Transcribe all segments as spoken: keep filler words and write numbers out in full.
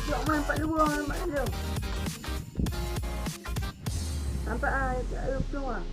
Jok man, empat ribu, empat ribu. Nampak ah, tak ada keluar.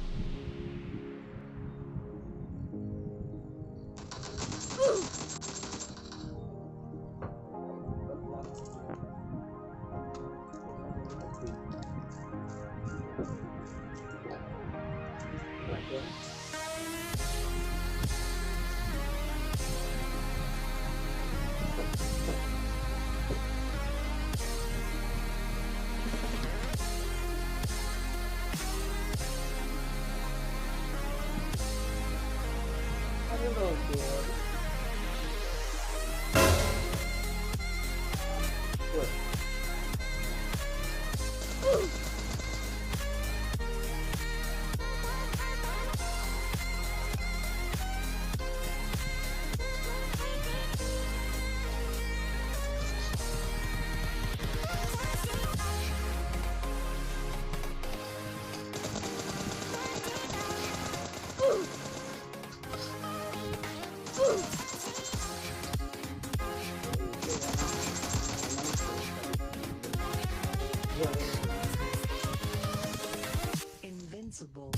Invincible.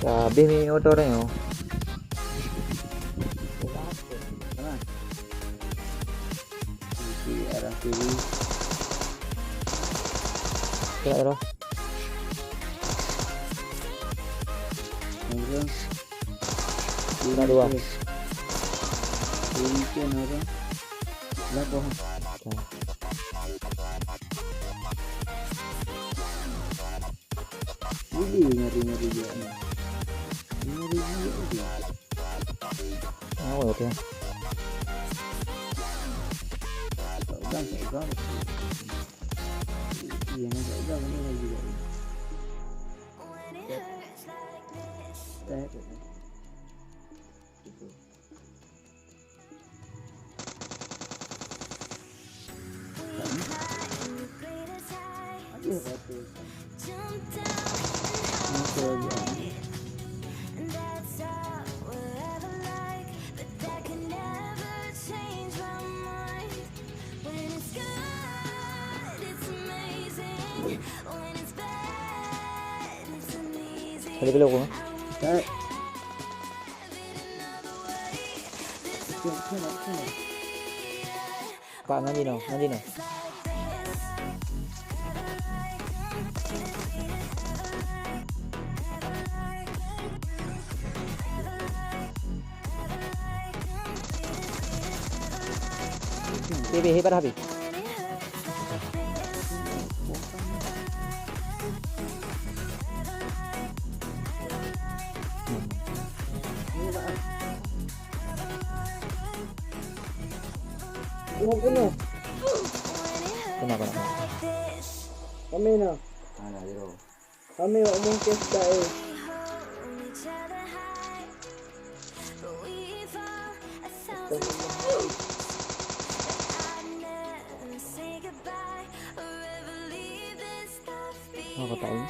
Dah habis minyak motor ni, oh. Di arah kiri. Gerak terus. Terus. Gerak dua. Kiri, kiri, terus. Belakang. Oke. Ini ngeri-ngeri dia ni. Ngeri dia ni. Awal tu. Tak pegang, tak pegang. Iya, ni tak pegang, ni lagi tak pegang. Tak. Ada belok ke? Tak. Pak, ngan jinoe, ngan jinoe. Habis, habis, habis. Bunuh, bunuh. Kenapa, kenapa? Kami nah. Mana, Zero? Kami wak mungkin tak eh. Oh, kotak ini.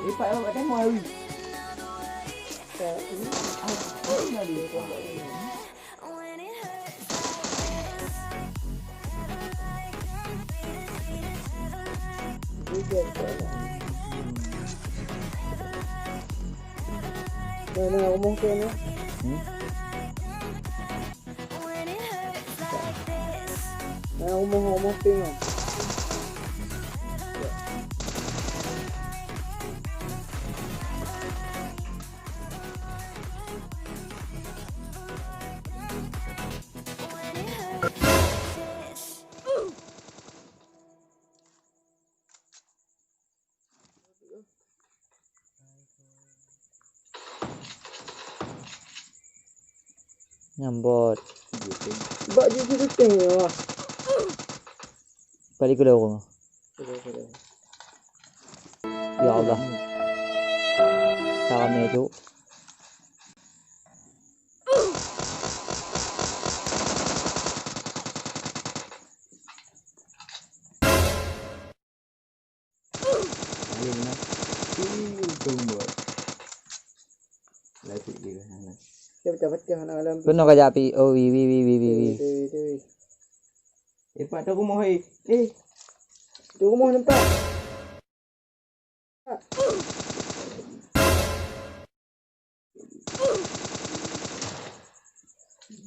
Lipat awak kat tengah hari. Nah, nah, rumoh tu, nah. Hmm? Nah, rumoh, rumoh pink tu. Nyambot. Bak jih syuting ya. Balik ke dalam rumah. Ya Allah. Salam ya, Cuk. Lain lah. Ih, untung bot. Lagi dia kan. Dia betul-betul anak alam. Penuh kerja api. Oh, wi, wi, wi, wi, wi, wi. Tui, tui, tui. Eh, Pak, tu rumah, eh. Eh. Tu rumah nampak.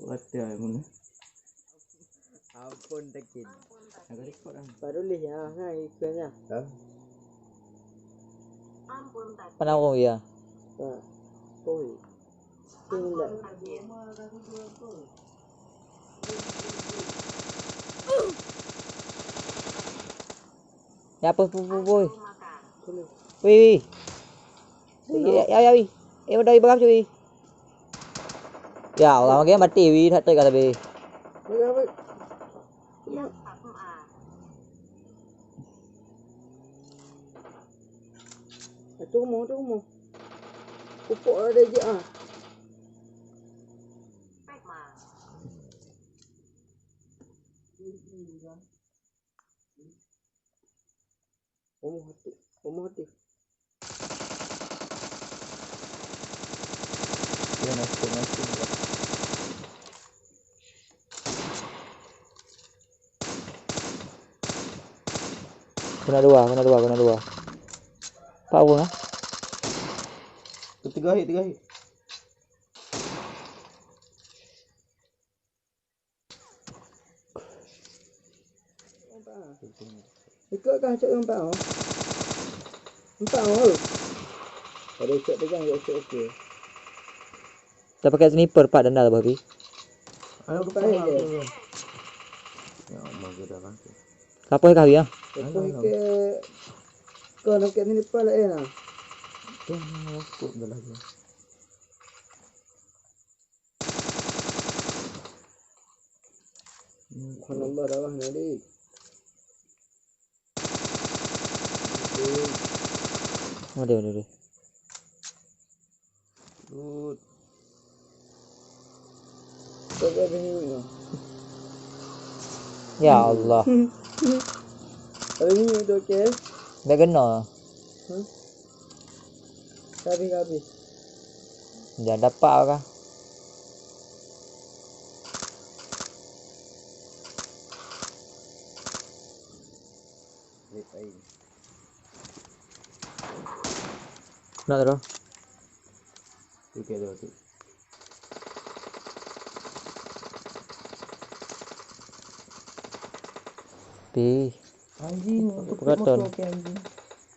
Buat dia mana? Ampun tekin. Ada rekod ah. Baru lih ya, ha ikutnya. Dah. Mana orang ya? Ha. Oh. Tinggal. Ya, pui, pui, pui, pui. Wih, wih. Wih, ya, ya, ya, wih. Eh, udah ibaram cuy. Ya Allah, makin mati wih, hat-trick kata be. Itu rumah, itu rumah. Pupuk ada je ah. Omoh hati, omoh hati. Dia masuk, masuk. Kena dua, kena dua, kena dua. Empat orang ah. Tiga hit, tiga hit. Ikut kah cok empat oh? Empat oh. Ada cok pegang, ya cok okey. Dah pakai sniper, Pak, dan dah, Bobby. Ayo, kita pakai je. Ya Allah, kita pakai. Kapal kah, ya? Kapal ke? Kau nak pakai sniper lah, eh, nah. Jangan aku dah lagi. Subhanallah, darah ni, Dik. Aduh, aduh, aduh. Good. Tak ada minum ni. Ya Allah. Ada minum tu, okey? Dah kena. Huh? Habis, habis. Dah dapat kah? Nak terus? Tiga, dua, satu. Pi. Anjing, untuk Peraton. Motor ke anjing.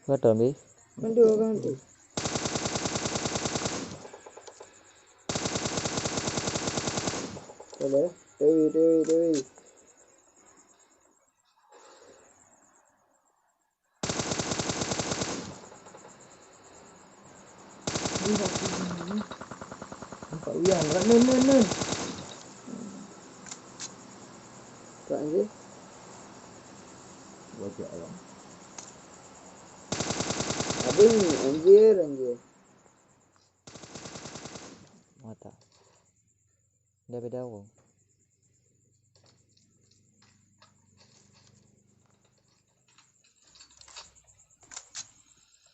Peraton, Pi. Ada orang tu. Ada. Dewi, Dewi, Dewi. Nampak uyang, kat nun, nun, nun. Kat ni. Wajah orang. Abang ni, anjir, anjir. Mata. Dah beda orang.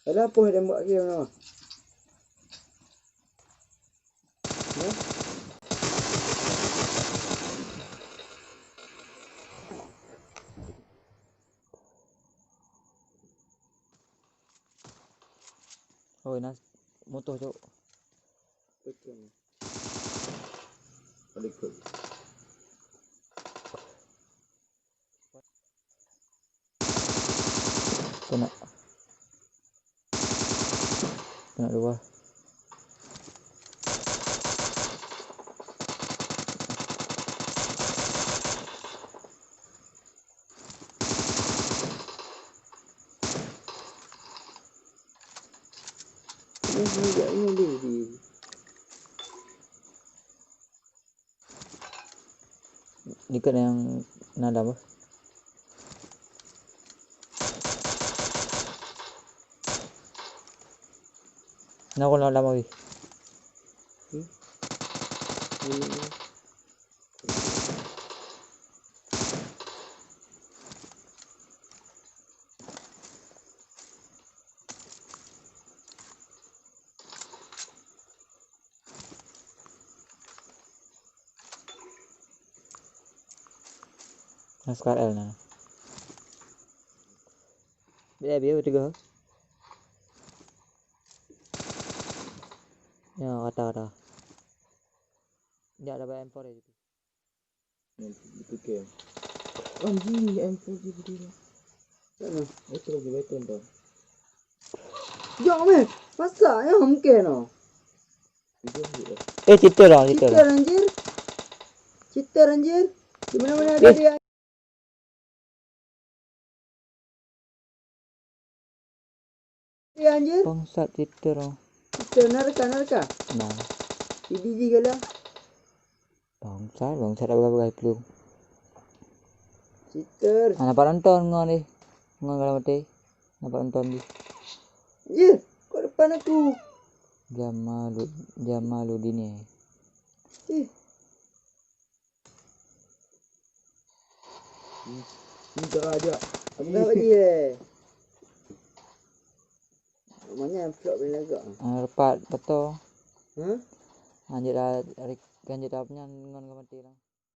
Ada apa yang buat game tu? Ya? Oi, nas, mutuh, Cok. Betul. Ada ikut. Kena. Kena dua. Dekat yang na lam apa? Na kon lam lagi. Hmm? Ini. Nah, sekarang na. Bila, bila tiga. Ya, kata, kata. Tidak dapat M four ya. Itu ke. Anjing, M four je berdiri. Sana, itu lagi beton tu. Jom meh. Masa ya mungkin oh. Eh, cheater lah, cheater Cheater lah. Anjir. Cheater anjir. Di mana-mana ada Eh. dia. Iya, anjir. Bangsat, cheater, oh. Cheater, narka, narka. Nah. Idi jih gala. Bangsat, bangsat, dah bagai-bagai pelung. Cheater. Ah, nampak nonton ngon ni. Ngon kalau mati. Nampak nonton di. Anjir, kok depan aku? Jamalu-, Jamaludin ni. Ih. Ni cara aja. Apa dia? Rumahnya vlog boleh lagak. Ah, repat betul. Hah? Lanjut lah, lanjut lah punya ngon kau mati lah.